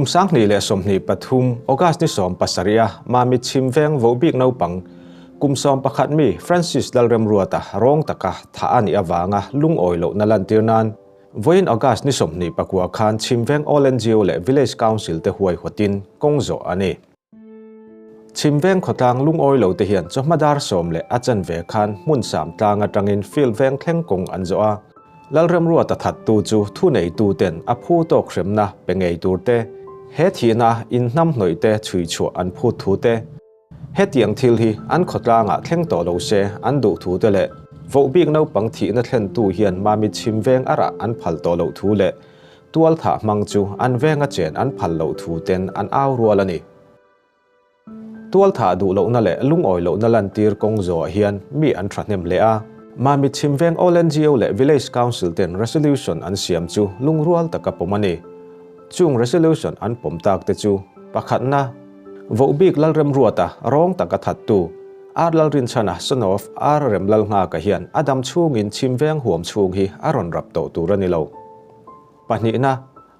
Kum 2023 August ni 17 a Mamit chhim veng vohbik naupang kum 11 mi Francis Lalremruata rawng taka thah a nih avanga lungawi lohna lantir nan vawiin August ni 29 khan chhim veng All NGO leh Village Council te huaihawtin kawng zawh a ni. Chhim veng khawtlang lungawi lo te hian chawhma dar sawm leh a chanve khan hmun sam tlang atangin field veng thleng kawng an zawh a. Lalremruata thattu chu thuneituten a phu tawk hremna pe ngei tur te, he thihna inhnam hnawih te chhui chhuah an phut thu te, hetiang thil hi an khawtlangah thleng tawh lo se an duh thu te leh vohbik naupang thihna thlentu hian Mami chhim veng a rah an phal tawh loh thu leh tual thah hmang chu an venga chen an phal loh thu ten an au rual a ni. Tual thah duh lohna leh lungawi lohna lantir kawng zawhah hian mi an thahnem hle a. Mami chhim veng All NGO leh Village Council ten resolution an siam chu lungrual taka pawm a ni. Chung resolution an pawm tak te chu, pakhatna, Vohbik Lalremruata rawng taka thattu, R Lalrinchhana son of R Remlalnghaka hian a dam chhungin chhim veng huam chhung hi a rawn rap tawh tur a ni lo. Pahnihna,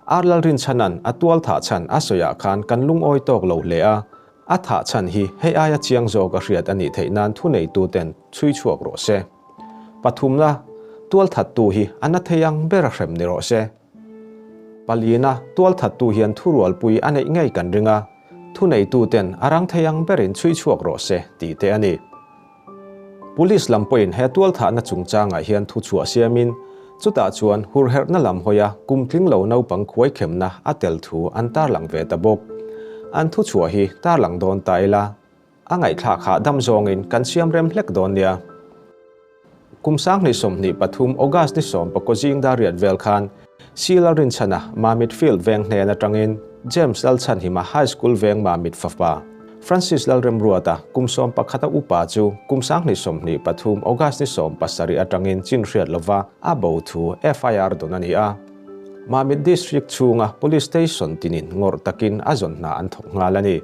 Ar Lalrinchhana'n a tual thah chhan a sawiah khan kan lungawi tawk lo hle a, a thah chhan hi hei aia chiang zawk a hriat a nih theih nan thuneituten chhui chhuak rawh se. Pathumna, tual thattu hi a na thei ang ber a hrem ni rawh se. Palina, tual thattu hian thurualpui a neih ngei kan ring a, thuneituten a rang thei ang berin chhui chhuak rawh se tih te a ni. Police lam pawhin he tualthahna chungchangah hian thuchhuah siamin, chutah chuan hurherhna lam hawia kum tling lo naupang khuaikhemna a tel thu an tarlang ve ta bawk. An thuchhuah hi tarlang dawn ta ila, a ngaihthlak hahdam zawngin kan siam rem hlek dawn nia. Kum 2023 August ni 10 zing dar riat vel khan Sheila Rinchhana Mamit Field veng hnen atangin James Lalchhanhima High School veng Mamit fapa Francis Lalremruata kum 11 a upa chu kum 2023 August ni 17 atangin chin hriat lova a bo thu FIR dawn a ni a. Mamit District chhunga Police Station tinin ngawrh takin a zawn hna an thawk nghal a ni.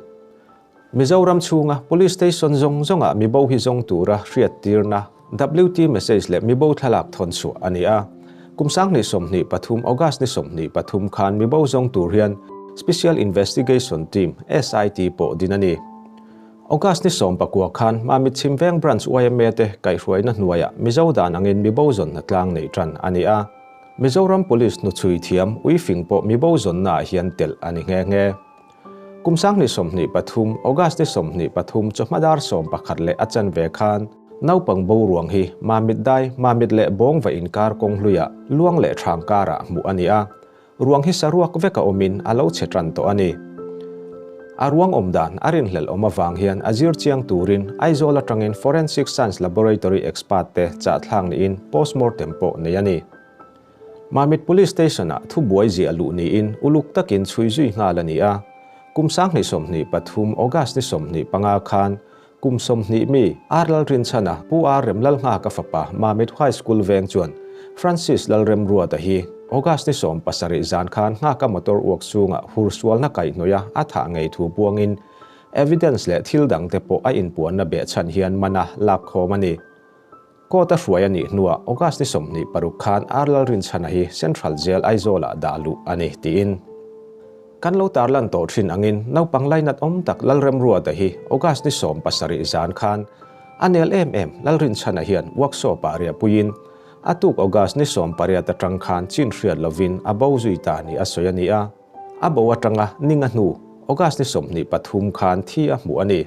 Mizoram chhunga Police Station zawng zawngah mibo hi zawng tura hriattirna WT message leh mibo thlalak thawn chhuah a ni a. Kum 2023 August ni 23 khan mibo zawng tur hian Special Investigation Team, SIT, pawh din a ni. August ni 19 khan Mamit Chhimveng Branch yma te kaihhruaina hnuaiah Mizo dan angin mibo zawnna tlang neih tan a ni a. Mizoram Police hnuchhui thiam uifing pawh mibo zawnnaah hian telh a ni nghe nghe. Kum 2023 August ni 23 chawhma dar 11 leh a chanve khan naupang boruang hi Mamit dai, Mamit leh Bawngva inkar kawng hluiah luang leh thang karah hmuh a ni a. Ruang hi saruak veka awmin a lo chhe tan tawh a ni. A ruang awm dan a rinhlelh awm avang hian a zir chiang turin Aizawl atangin Forensic Science Laboratory expert te chahthlak niin postmortem pawh nei a ni. Mamit Police Station-ah thubuai ziah luh niin uluk takin chhui zui nghal a ni a. Kum 2023 August ni 25 khan kum 20 mi R Lalrinchhana Pu R Remlalnghaka fapa Mamit High School veng chuan Francis Lalremruata hi August ni 17 zan khan nghaka motor uak chhungah hursualna kaihhnawih a a thah ngei thu buangin evidence leh thil dangte pawh a inpuanna behchhan hian mana lakkhawm a ni. Court a hruai a nih hnuah August ni 26 khan R Lalrinchhana hi Central Jail Aizawl-ah dah luh a ni tiin kan lo tarlan tawh thin angin naupang lainat awm tak Lalremruata hi August ni 17 zan khan a nel em em Lalrinchhana hian workshop-ah riahpuiin a tuk August ni 18 atang khan chin hriat lovin a bo zui ta ni a sawi a ni a, a bo atanga ninga hnu August ni 23 khan thi a hmuh a ni.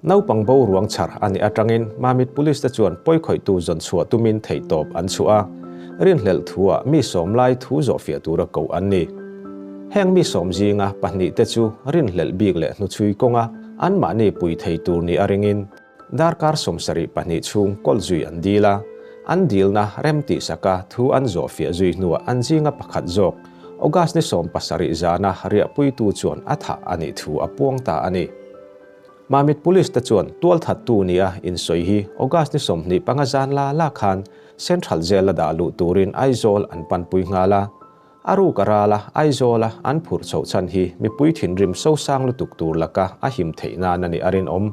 Naupang bo ruang chhar a nih atangin Mamit Police te chuan pawikhawihtu zawn chhuah tumin theihtawp an chhuah a, rinhlelh thuah mi sawm lai thu zawhfiah tura koh an ni. Heng mi sawm zinga pahnih te chu rinhlelh bik leh hnuchhui kawnga anmahni pui thei tur nih a ringin darkar 72 chhung kawl zui an dil a, an dilna rem tihsaka thu an zawhfiah zui hnuah an zinga pakhat zawk August ni 17 zana riahpuitu chuan a thah a nih thu a puang ta a ni. Mamit Police te chuan tualthattu nia insawi hi August ni 25 zan la la khan Central Jail a dah luh turin Aizawl an panpui nghal a. A ruk a ral a, Aizawl a an phurh chhoh chhan hi mipui thinrim sosang lutuk tur laka a him theih nan a nih a rinawm.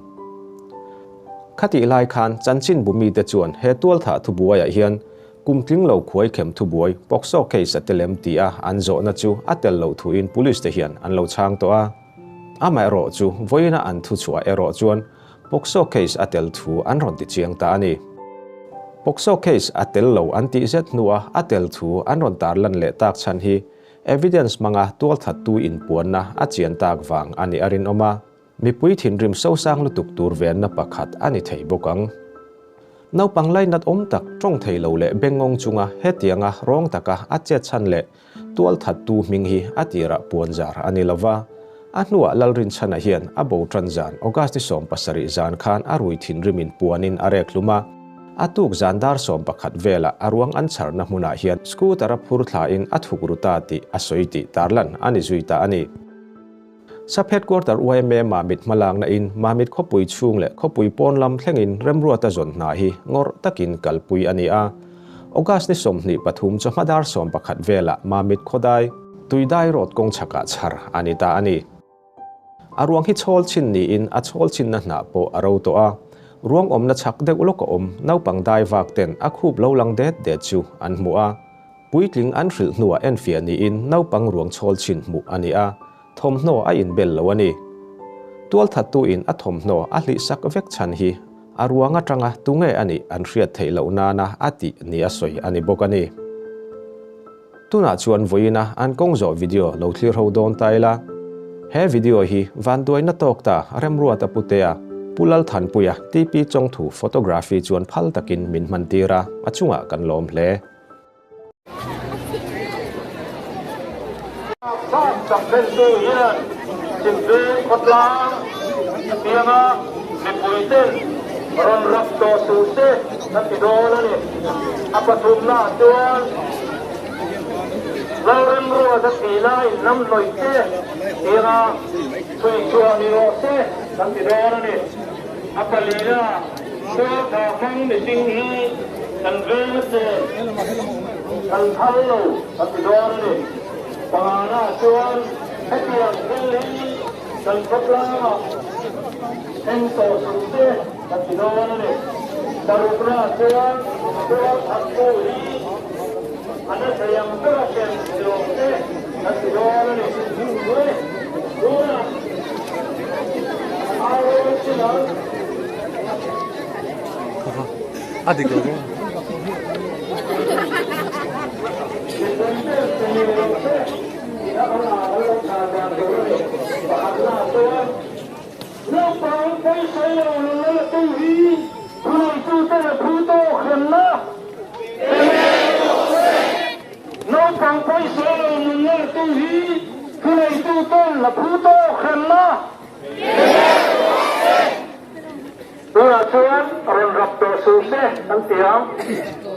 Khatih lai khan chanchinbu mite chuan he tualthah thubuaiah hian Kum tling lo khuai khem thubuai POCSO case a tel em ti a an zawhna chu a tel loh thuin police te hian an lo chhang tawh a. Amaherawh chu vawiina an thuchhuah erawh chuan POCSO case a tel thu an rawn ti chiang ta a ni. POCSO case a tel lo an tih zet hnua a tel thu an rawn tarlan leh tak chhan hi evidence hmanga tualthattu inpuanna a chian tak vang a nih a rinawm a. Mipui thinrim sosang lutuk tur venna pakhat a ni thei bawk ang. Naupang lainat awm tak tawng thei lo leh bengngawng chunga hetianga rawng taka a chet chhan leh tualthattu hming hi a tirah puanzar a ni lova. A hnuah Lalrinchhana hian a bo tan zan August ni 70 zan khan a rui thinrimin puanin a rek hlum a. A tuk zan dar 11 velah a ruang an chharna hmunah hian scooter a phur thlain a thuk ru ta tih a sawi tih tarlan a ni zui ta a ni. Sub Headquarter yma Mamit hmalakna in Mamit khawpui chhung leh khawpui pawn lam thlengin remruata zawn hna hi ngawrh takin kalpui a ni a. August ni 23 chawhma dar 11 velah Mamit khawdai Tuidai Road kawng chhakah chhar a ni ta a ni. A ruang hi chhawl chin niin a chhawl chinna hnah pawh a ro tawh a. Ruang awmna chhak deuh lawk a awm naupang dai vak ten a khup lo lang det det chu an hmu a. Puitling an hrilh hnuah enfiah niin naupang ruang chhawl chhin hmuh a ni a, thawmhnaw a inbel lo a ni. Tualthattuin a thawmhnaw a hlihsak vek chhan hi a ruang atanga tunge a nih an hriat theih loh nana a tih ni a sawi a ni bawk a ni. Tunah chuan vawiina an kawng zawh video lo thlir ho dawn ta ila. He video hi vanduaina tawk ta Remruata Putea, Pu Lalthanpuia, TP Chawngthu Photography chuan phal takin min hmantir a, a chungah kan lawm hle. Kham tak thlengtu hian Chhimveng khawtlang a piang a, mipuiten rawn rap tawh suh se kan ti dawn a ni. A pathumnaah chuan Lalremruata thihna inhnam hnawih te pianga chhui chhuah ni rawh se kan ti dawn a ni. A palina Tualtha hmang mihring hi kan veng a chen kan phal lo a ti dawn a ni. Pangana chuan hetiang thil hi kan khawtlangah thleng tawh suh se a ti dawn a ni. Parukna chuan tualthattu hi a na thei ang bera hrem ni rawh se a ti dawn a ni. Tunah Aaron chuan. A dik lo dawn. Naupang pawisawi lo latu hi thuneitute phu tawk hremna. Naupang pawisawi lo latu hi thuneituten la phu tawk hremna. Tunah chuan rawn rap tawh suh se kan ti ang.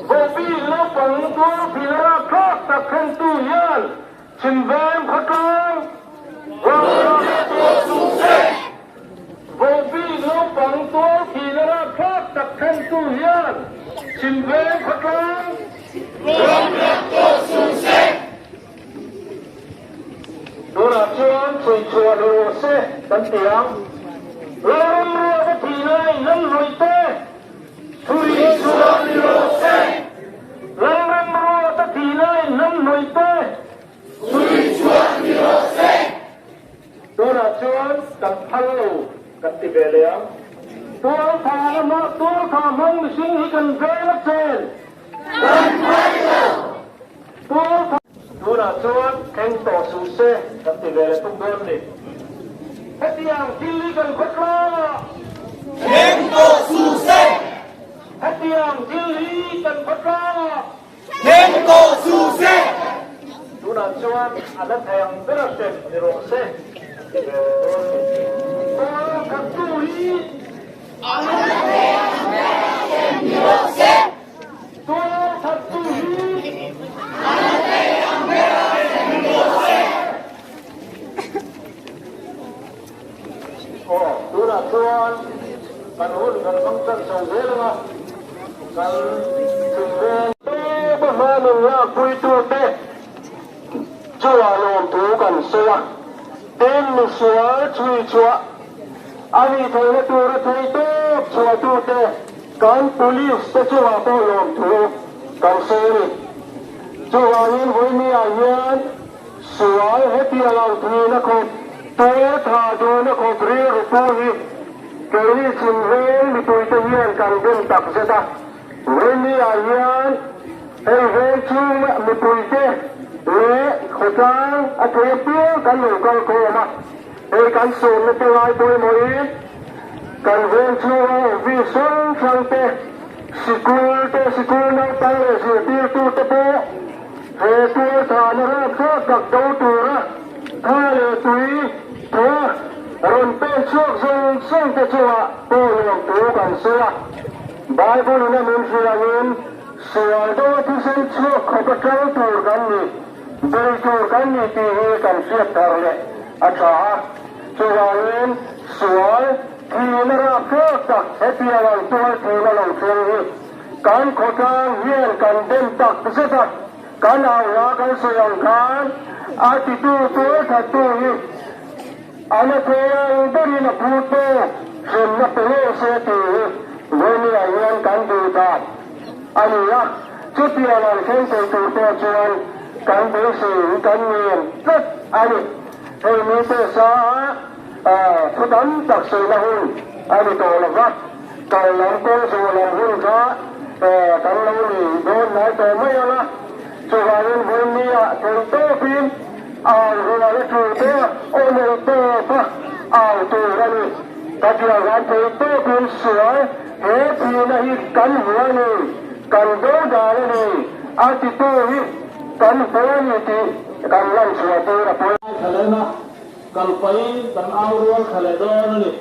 Vohbik naupang tuar thihna rapthlak tak thlentu hian Chhimveng khawtlang rawn rap tawh suh se. Vohbik naupang tuar thihna rapthlak tak thlentu hian Chhimveng khawtlang rawn rap tawh suh se. Tunah chuan chhui chhuah ni rawh se kan ti ang. Lalramruata thih lai hnamhnawih te chhui chhuah ni rawh se. Lalramruata thih lai hnamhnawih te chhui chhuah ni rawh se. Tunah chuan kan phal lo kan ti ve leh ang. Tualtha lama tualtha hmang mihring hi kan veng a chen. Kan phal lo. Tualtha. Tunah chuan thleng tawh suh se kan ti ve leh tum dawn a ni. Hetiang thil hi kan khawtlang a. Thleng tawh suh se. Hetiang thil hi kan khawtlang a. Thleng tawh suh se. Tunah chuan a la thei ang ber a hrem ni rawh se kan ti ve leh dawn a ni. Tualthattu hi. A la thei ang ber a hrem ni rawh se. Tualthattu hi Aw, tunah chuan kan hun kan hmang tan chho zel ang a, kan chhungveng tawp a hma min lakpuitute chungah lawmthu kan sawi a, tin misual chhui chhuah a nih theihna tura thei tawp chhuahtute Kan police te chungah pawh lawmthu kan sawi a ni. Chuvangin vawinia hian sual hetiang ang thihna khawp, tuar tha duhna khawp rilru pu hi keini chhimveng mipuite hian kan dem takzet a. Vawinia hian hei veng chung mipuite leh khawtlang a thei apiang kan lo kal khawm a, hei kan sawmna te ngai pawimawhin kan veng chhunga office hrang hrang te, Sikul te, sikul naupang leh zirtirtute pawh he tualthahna rapthlak tak do tura tha leh tui thaw rawn pen chhuak zawng zawng te chungah pawh lawm thu kan sawi a. Bible in a min hrilh angin sual do a thisen chhuak khawp a tang tur kan ni, bei tur kan ni tih hi kan hriat thar leh a tha a. Chuvangin sual Thihna rapthlak tak hetiang ang tual thihna lo thleng hi kan khawtlang hian kan dem tak zet a, kan auhla kan sawi ang khan a titu tualthattu hi a na thei ang berin a phut tawk hremna pe ngei se tih hi Vawnia hian kan duh dan a ni a, chutiang ang thleng thei tur pawh chuan kan beisei kan ngen tlat a ni. Hei mite sa a. Thu tam tak sawina hun a ni tawh lo va, kal lam kawng zawh lam hun kha kan lo ni dawn hnai tawh mai ang a. Chuvangin vawinia theih tawpin au rual a tul te a, aw nei tawp a au tur a ni. Ka tianghan theih tawpin sual he thihna hi kan hmu a ni, kan do dan a ni, a titu hi kan hmu a ni tih kan lanchhuah tir a pawi. Kal pahin kan au rual thla leh dawn a ni.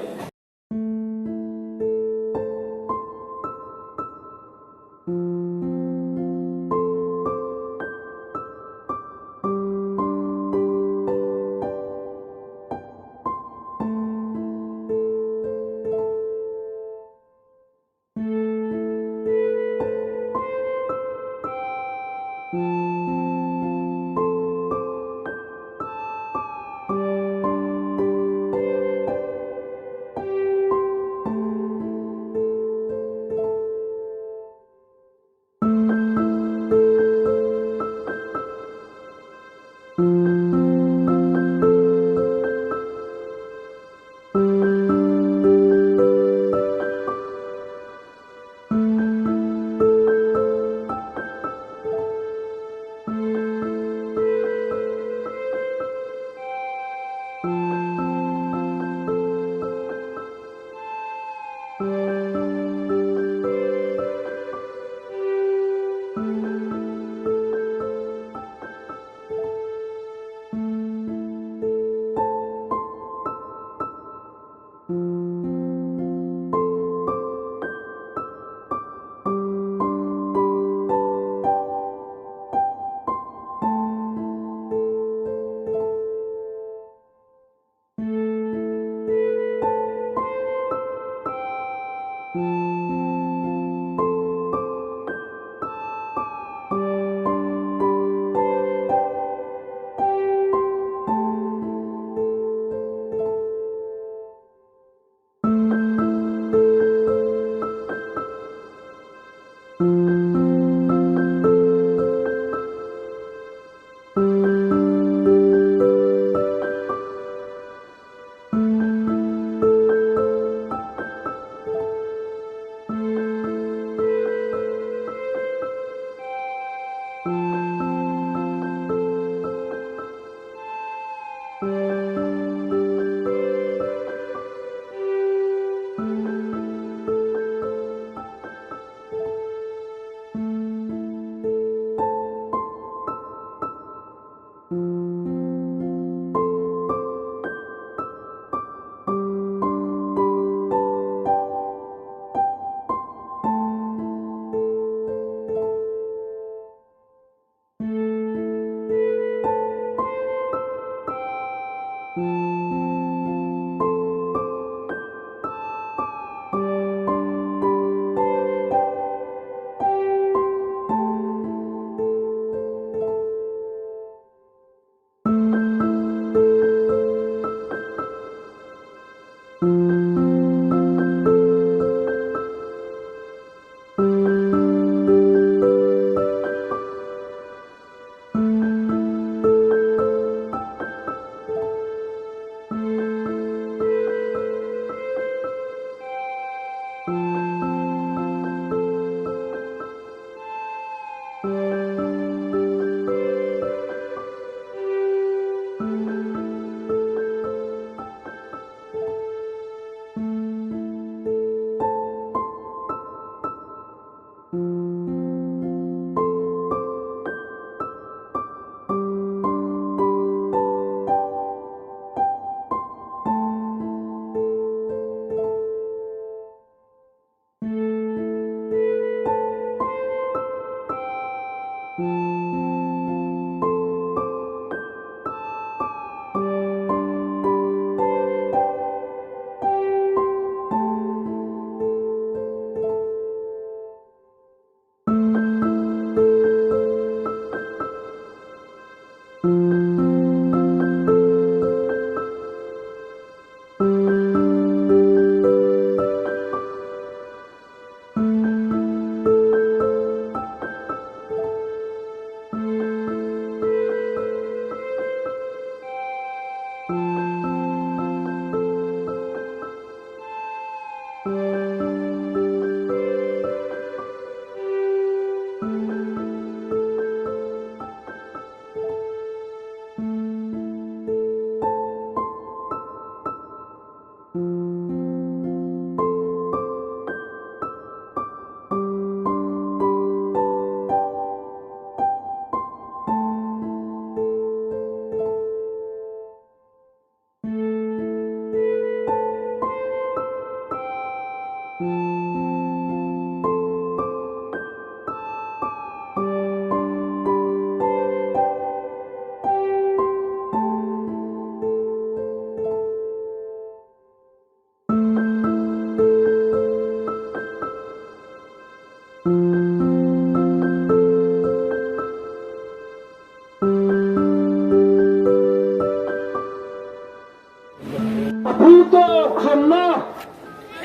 tawk hremna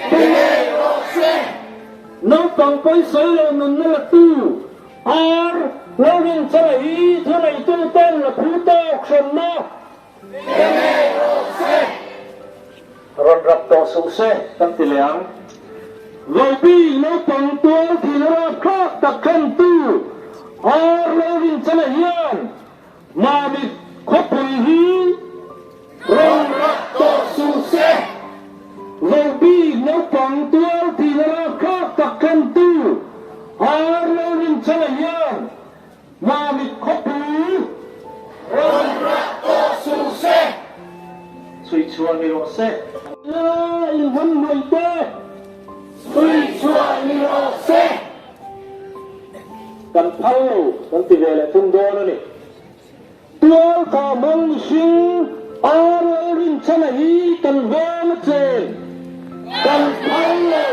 pe ngei rawh se. Naupang pawisawi lo nunna la tu Ar Lalrinchana hi thuneitu ten la phu tawk hremna pe ngei rawh se. Rawn rap tawh suh se kan ti leh ang. Vopi naupang tual thil rapthlak tak thlentu Ar Lalrinchana hian Mamit khawpui hi rawn rap tawh suh se. Vopi naupang tual thil rapthlak tak thlentu Ar Lalrinchana hian Mamit khawpui rawn rak tawh suh se. Chhui chhuah ni rawh se. La in hman hmai te. Chhui chhuah ni rawh se. Kan phal lo kan ti ve leh thung dawn a ni. Tual tha hmang mihring ar Lalrinchhana hi kan veng a chen. Kan phal lo.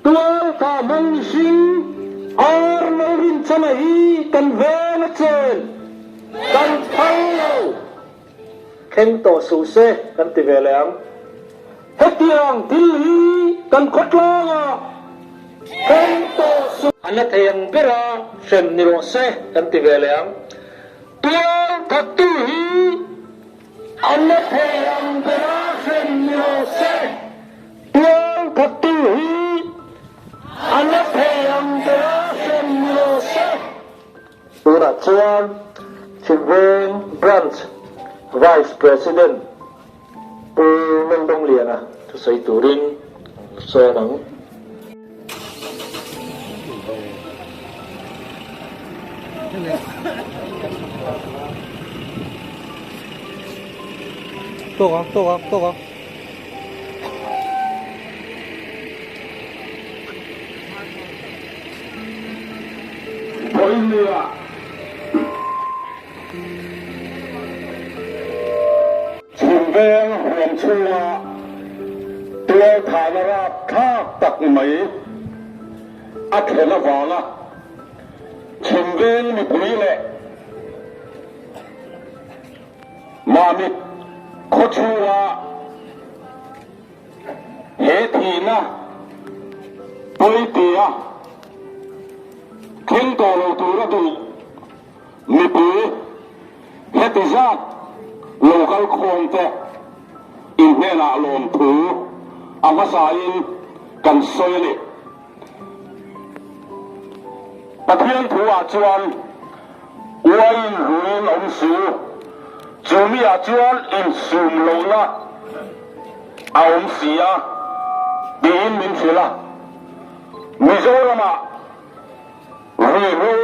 Tual tha hmang mihring ar Lalrinchhana hi kan veng a chen. Kan phal lo. Thleng tawh suh se kan ti ve leh ang. Hetiang thil hi kan khawtlang ah thleng tawh suh. A la thei ang bera hrem ni rawh se kan ti ve leh ang. Tual thattu hi a la thei ang bera hrem ni rawh se. Tual thattu hi a la thei ang bera hrem ni rawh se. Tunah chuan Chhimveng Branch Vice President Pu Laldongliana thusawi turin an sawm ang. Tawk ang, tawk ang, tawk ang. Vawinia Chhimveng huam chhunga tualthahna rapthlak tak mai a thlen avanga Chhimveng mipui leh Mamit khawchhunga He thihna pawitia thleng tawh lo tura duh mipui heti zat lo kal khawm te in hnenah lawmthu a hmasain kan sawi a ni. Pathian thu ah chuan uaiin ruin awm su, chu mi ah chuan insum lohna a awm si a tiin min hrilh a. Mizoram ah ruihhlo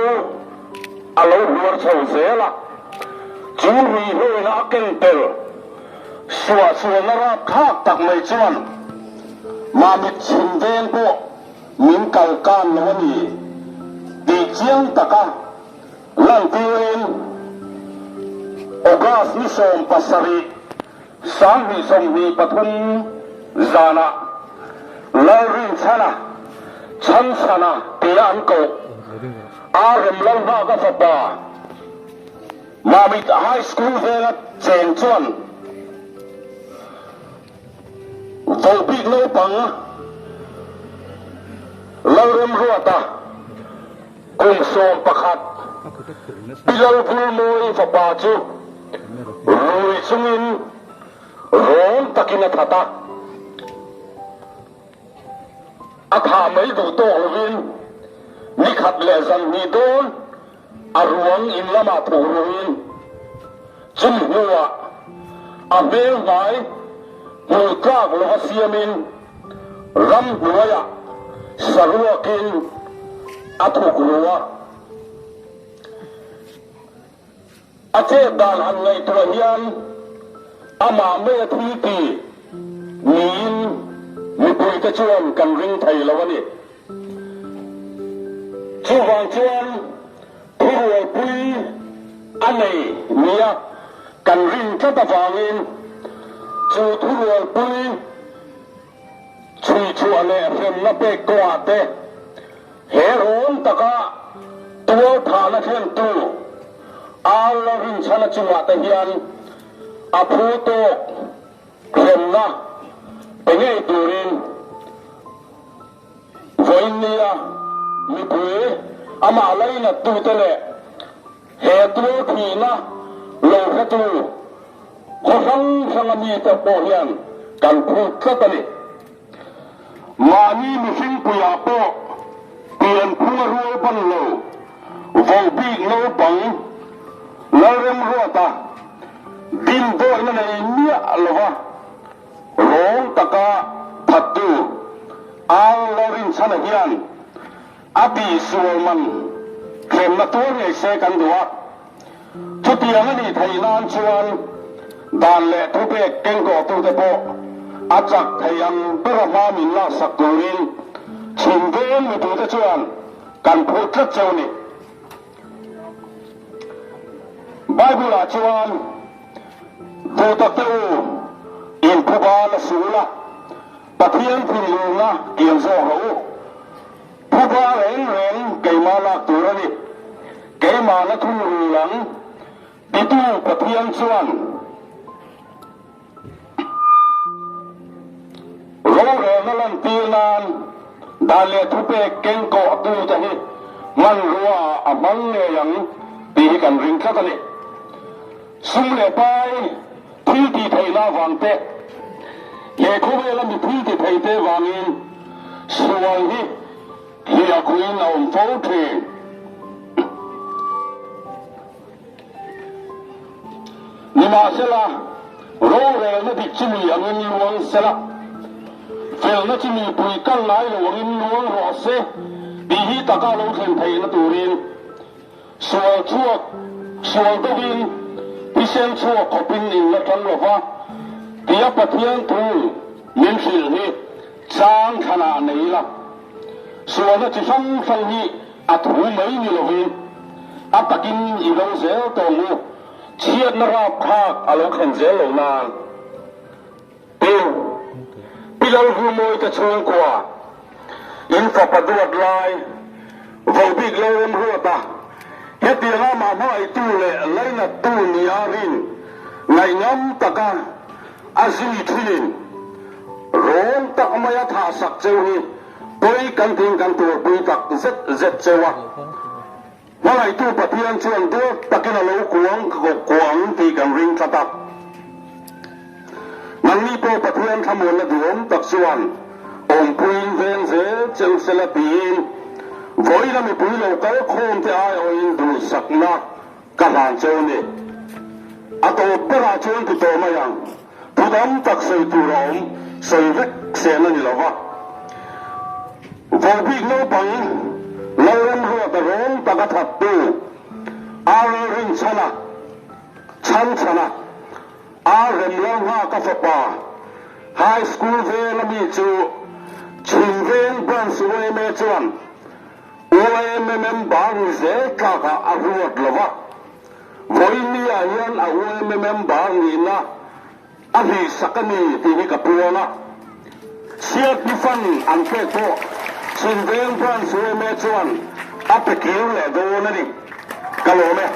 a lo hluar chho zel a, chu ruihhlo in a ken tel suahsualna rapthlak tak mai chuan Mamit chhim veng pawh min kal kan lo a ni tih chiang taka lantirin August ni 17 2023 zanah Lalrinchhana, Chhanchhana tia an koh, RM Lalnghaka fapa Mamit High School venga cheng chuan Vohbik naupang Lalremruata kum 11 Pi Lalvulmawi fapa chu rui chungin rawm takin a that a. A thah mai duh tawk lovin ni khat leh zan hnih dawn a ruang in lamah thuk ruhin chumi hnuah a hmel hmai hmuh tlak lova siamin ramhnuaiah saruakin a thuk ru a. A chet dan han ngaihtuah hian amah mai a thil ti niin mipuite chuan kan ring thei lo a ni. Chuvang chuan thurualpui a nei nia kan rin tlat avangin chu thurualpui chhuichhuah leh hremna pek kawngah te he rawn taka tualthahna thlentu Ar Lalrinchhana chungah te hian a phu tawk hremna. Pe ngei turin vawiin nia mipui amah lainattute leh he tualthihna lo hretu khaw hrang hranga mite pawh hian kan phut tlat a ni. Mahni mihringpuiah pawh pianphunga rual ban lo vohbik naupang Lalremruata dinbawihna nei miah lova rawng taka thattu Al Lalrinchhana hian a tihsual man hremna tuar ngei se kan duh a. Chutiang a nih theih nan chuan dan leh thupek kengkawhtute pawh a chak thei ang bera hma min laksak turin chhim veng mipuite chuan kan phut tlat cheu a ni. Bible-ah chuan, Duhtakte u, inphuba la suh ula, Pathian thinlungna kian zawk rawh u. Phuba reng reng keimah lak tur a ni. Keimahna thungrul ang titu Pathian chuan rorelna lantir nan dan leh thupek kengkawhtute hi hmanrua ah a hmang ngei ang tih hi kan ring tlat a ni. Sum leh pai thil tih theihna avang te, he khawvela mi thil ti thei te vangin sual hi hliahkhuin a awm fo thin. Nimahsela, rorelna dik chu mi angin luang sela, felna chu mipui kal ngai lo angin luang rawh se tih hi taka lo thlen theihna turin Sual chhuak, sual deuhin thisen chhuak khawpin in la ṭang lo va, tia Pathian thu min hrilh hi chang thlanah nei ila. Sualna chi hrang hrang hi a thu mai ni lovin a takin i lo zel tawh ang u, chhiatna rapthlak a lo thlen zel lo nan. Tin, Pi Lalhlumawi te chhungkua in fapa duat lai Vohbik Lalremruata hetianga amah hmangaihtu leh lainattu nia rin ngaihngam taka a zui thinin rawn tak maia thahsak cheu hi pawi kan tiin kan tuarpui tak zet zet cheu a. Hmangaihtu Pathian chuan duat takin a lo kuang kuang tih kan ring tlat a. Nangni pawh Pathian thlamuanna duhawm tak chuan awmpuiin veng zel che u sela tiin vawiina mipui lo kal khawm te aiawhin duhsakna ka hlan cheu ni. A tawp berah chuan ti tawh mai ang. Thu tam tak sawi tur a awm, sawi vek sen a ni lo va. Vohbik naupang Lalramruata rawng taka thattu RL Rinchhana, Chhanchhana, R Remlalnghaka fapa, High School veng ami chu Chhimveng Branch yma chuan yma member ni zel tlakah a ruat lo va. Vawinia hian a yma member nihna a hlihsak a ni tih hi ka puang a. CRP fund an pek pawh Chhimveng Branch yma chuan a pe kir leh dawn a ni. Ka lawm e.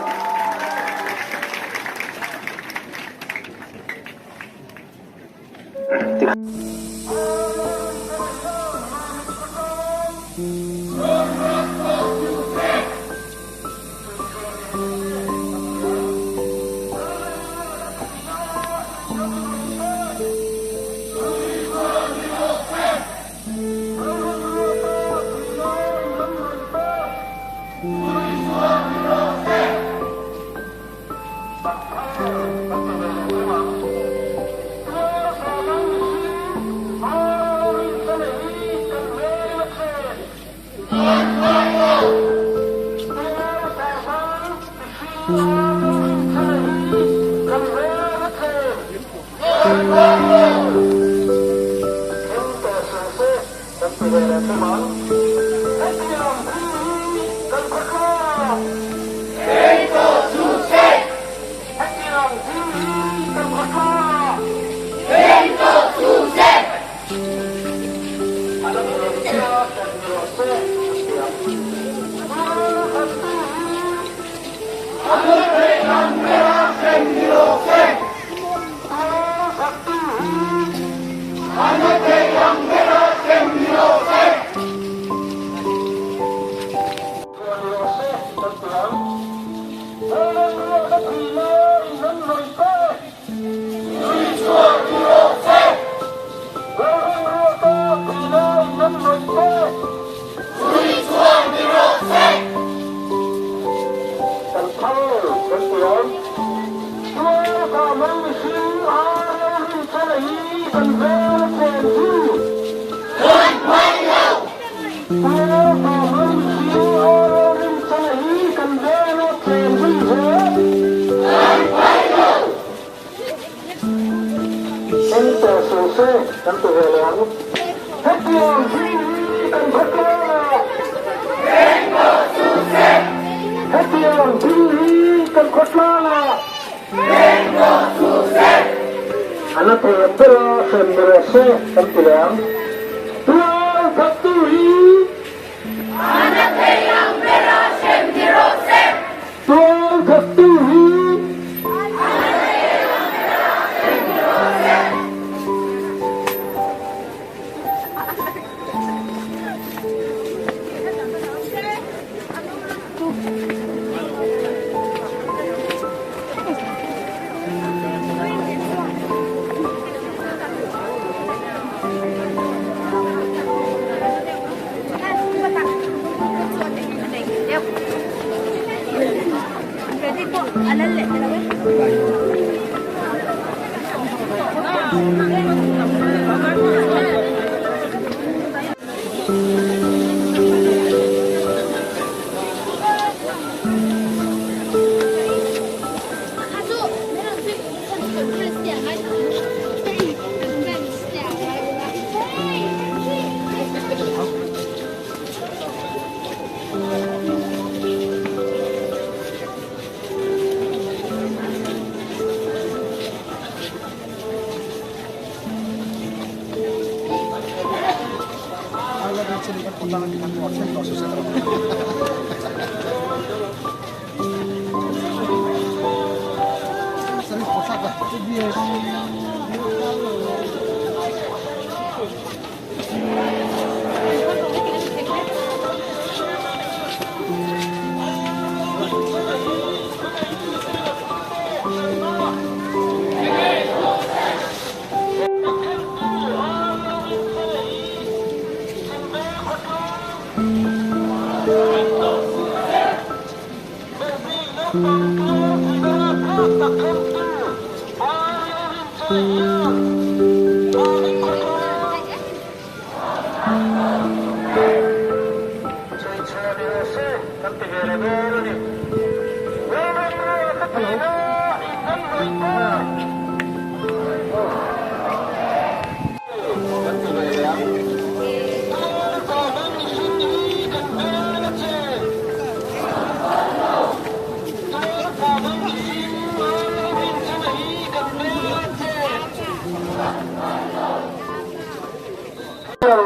inhnamhnawih te. Chhui chhuah ni rawh se. Kan phal lo kan ti ang. Tual kah mai mihring ar rilru chana hi kan veng a chen chu. Kan phal lo. Tual kah mai mihring ar rilru chana hi kan veng a chen zui zel. Kan phal lo. Eng tawh suh se kan ti ve leh ang. Hetiang thil hi kan hre tlang a. Eng tawh suh se. Hetiang thil hi kan khaw tlang a. Eng tawh suh se. A la thei ang ber a, hrem ni rawh se kan ti leh ang. Tual thattu hi. A la thei ang ber a, hrem ni rawh se. Tual thattu hi.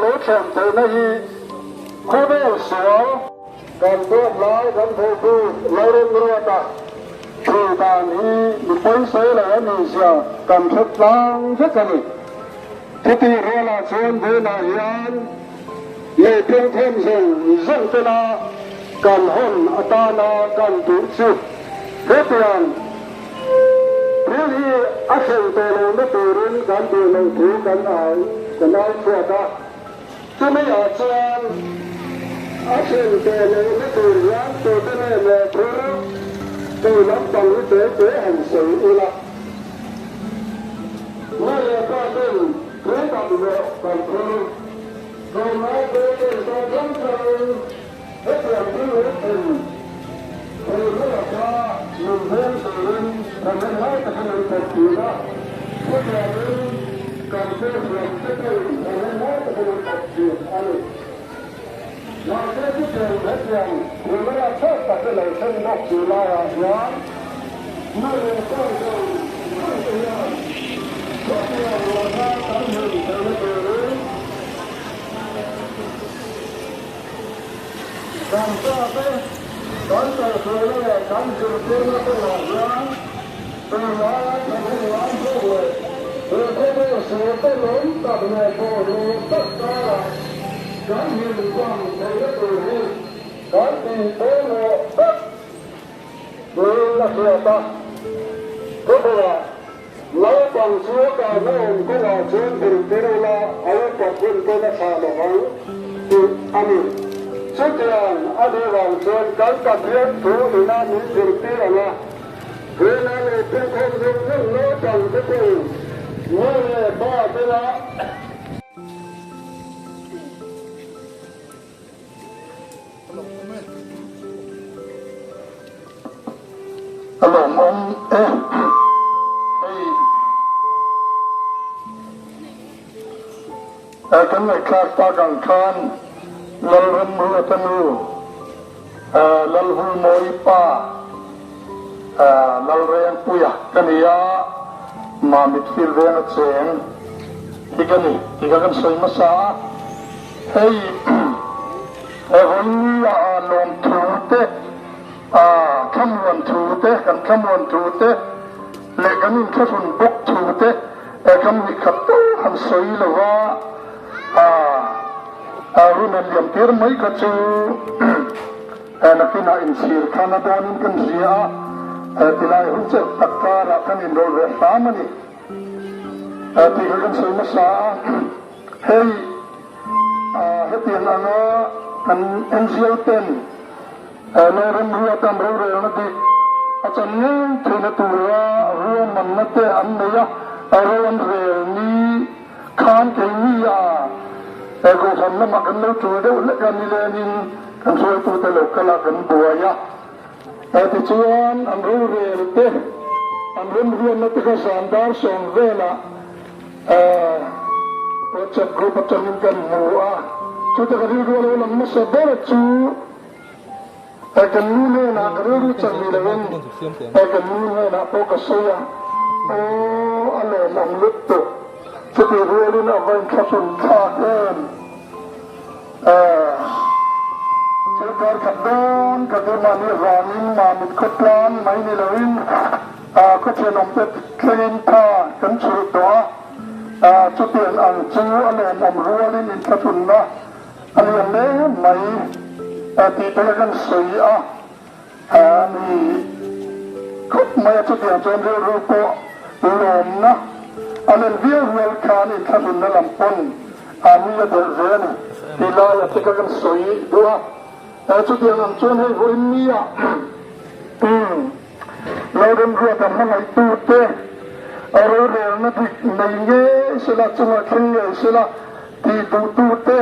Lo thlen theihna hi khawvel sual kan duat lai kan theitu Lalremruata thu dan hi mi pawisawi lo a nih zia kan hre tlang vek a ni. Chutih rualah chuan vawiinah hian lehphung them zawng zawng tena kan hawn atana kan duh chu hetiang thil hi a thleng tawh lohna turin kan duh loh thu kan au kan au chhuak a. Chumi ah chuan a thleng tawh lohna tur hian tute nge maw phur tih lampang hi te te han sawi ula. Nu leh pa ten thu tam zawh kan phur. Tlawmngai te ten kawng hrang hrangin hetiang thil lo thlen theihna laka min veng turin thahnemngai takin an thawk thin a. Chutiangin kan hriathiam te pawhin thahnemngai takin an thawk thin a ni. Mahse chutiang hetiang thil rapthlak tak hi lo thleng bawk si laiah hian nu leh pa zawng zawng te hian chutiang laka kan hlim theihna turin kan fate kan kaihhruaina leh kan zirtirna kawngah hian tunlaia thahnemngai zawk leh he khawvel sual tenawm tak leh bawlhhlawh tak karah kan hlim vang theihna tur hi kan tih pawimawh tak niin a hriat a. Khawvelah naupang chu a kalna awm kawngah chuan zirtir ula a upat hun pawh. pawn a thlah lo vang tih a ni. Chutiang a nih vang chuan kan Pathian thu ina min zirtir ang a, tuna lo phungkhawm zawng zawng naupang te pawhin nu leh pa tena A lawmawm e hei. Kan ngaihthlak tak ang khan Lalramruata nu, Lalhulmawi pa, Lalrengpuia ka ni a, Mamit field veng a cheng hi ka ni tih kha kan sawi hmasa a. Hei he vawinia a lawmthu te, a thlamuan thu te, kan thlamuan thu te leh kan inthlahrun bawk thu te kan nih khat tal han sawi lo va, a run han liam tir mai kha chu nakinah inchhir khan a dawnin kan hria a, tilai hun chelh tak karah kan inrawlh ve hram a ni tih kha kan sawi hmasa a. Hei hetiang anga kan NGO ten Lawrem ruatan rorelna dik a chan ngei theihna tura ruahmanna te an nei a, ro an rel ni khan keini a Kohhran lamah kan lo tul deuh hlek a, nilengin kan hruaitute lo kal a kan buai a. Tichuan an rorel te an remruatna te kha zan dar sawm velah WhatsApp group atangin kan hmu a, chuta ka rilru a lo lang nasa ber chu kan nu hnenah ka rilru chak ni loin kan nu hnenah pawh ka sawi a, aw a lawmawm lutuk, chutih rualin a va inthlahrun thlak em. Thil kar khat dawn ka ti mahni avangin Mamit khawtlang mai ni loin Khaw thenawmte thlengin tha kan chhurh tawh a, chutiang ang chu a lawmawm rualin inthlahrunna a lian hle mai tih te kha kan sawi a, a ni khawp mai a, chutiang chuan rilru pawh lawmna a len viau rual khan inthlahrunna lam pawn a mi a delh ve a ni tih laia te kha kan sawi duh a, chutiang ang chuan hei vawiin nia. Lalremruata hmangaihtute a rorelna dik nei ngei sela, chunga thleng ngei sela tih duhtute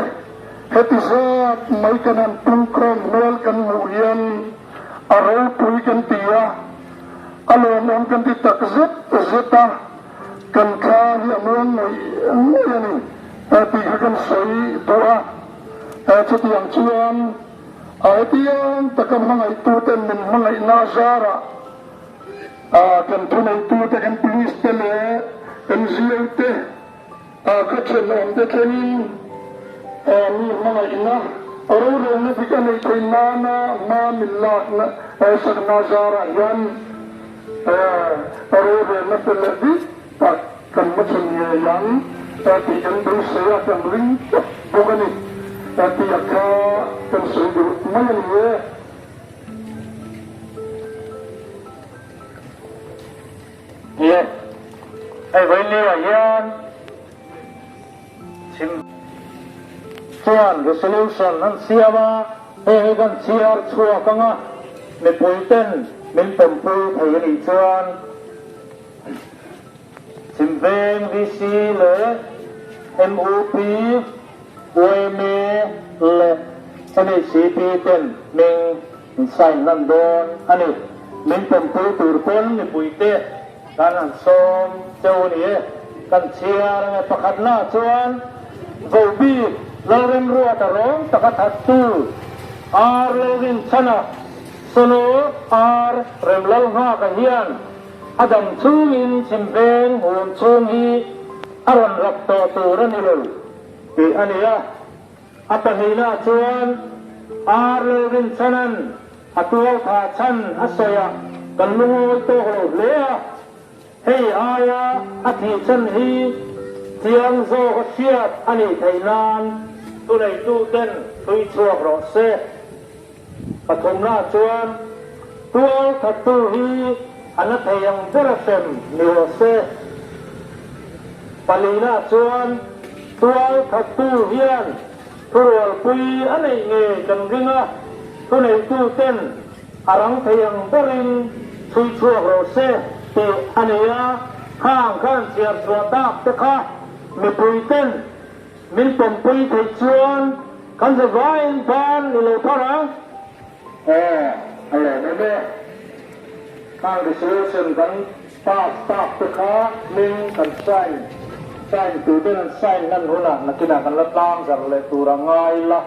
heti zat mai kan han pungkhawm hnual kan hmuh hian a ropui kan ti a, a lawmawm kan ti tak zet zet a, kan thla hi a muang ngawih ngawih a ni tih kha kan sawi duh a, chutiang chuan. A hetiang taka hmangaihtuten min hmangaihna a zarah kan thuneitute, kan police te leh NGO te, ka thenawmte thlengin mi hmangaihna rorelna dik a neih theih nana hma min lakna sakna zarah hian rorelna fel leh dik tak Kan hmachhawn ngei ang tih kan beisei a, kan ring tlat bawk a ni tih a kha kan sawi duh mai a ni e. Ni e, hei vawiin hian chhim chuan resolution an siam a, hei hi kan chhiar chhuak ang a, mipui ten min pawmpui thei a nih chuan Chhimveng VC leh MUP, yma leh NHCP ten hming an sign hlan dawn a ni. Min pawmpui tur pawn mipuite kan han sawm cheu a ni e. Kan chhiar ang e. Pakhatna chuan Vohbik Lalremruata rawng taka thattu R Lalrinchhana Solo R Remlalnghaka hian A dam chhungin chhimveng huam chhung hi a rawn rap tawh tur a ni lo tih a ni a. A pahnihnaah chuan Ar Lalrinchhanan a tualtha chhan a sawi a, kan lungawi tawk lo hle a. Hei aia a thih chhan hi chiang zawk a hriat a nih theih nan thuneituten hrui chhuak rawh se. Pathumna chuan tual thattu hi a na thei ang ber a hrem ni rawh se. Palina chuan Tualthattu hian thurualpui a neih ngei kan ring a, thuneituten a rang thei ang berin chhui chhuak rawh se tih a ni a, khang khan chhiar chhuah tak te kha mipuiten min pawmpui theih chuan kan zavaiin ban ni lo thar ang. Aw, a lawmawm e. Khang resolution kan pass tak te kha hming kan sign, sign tu ten an sign hlan hunah nakinah kan la tlang zarh leh tur a ngai la.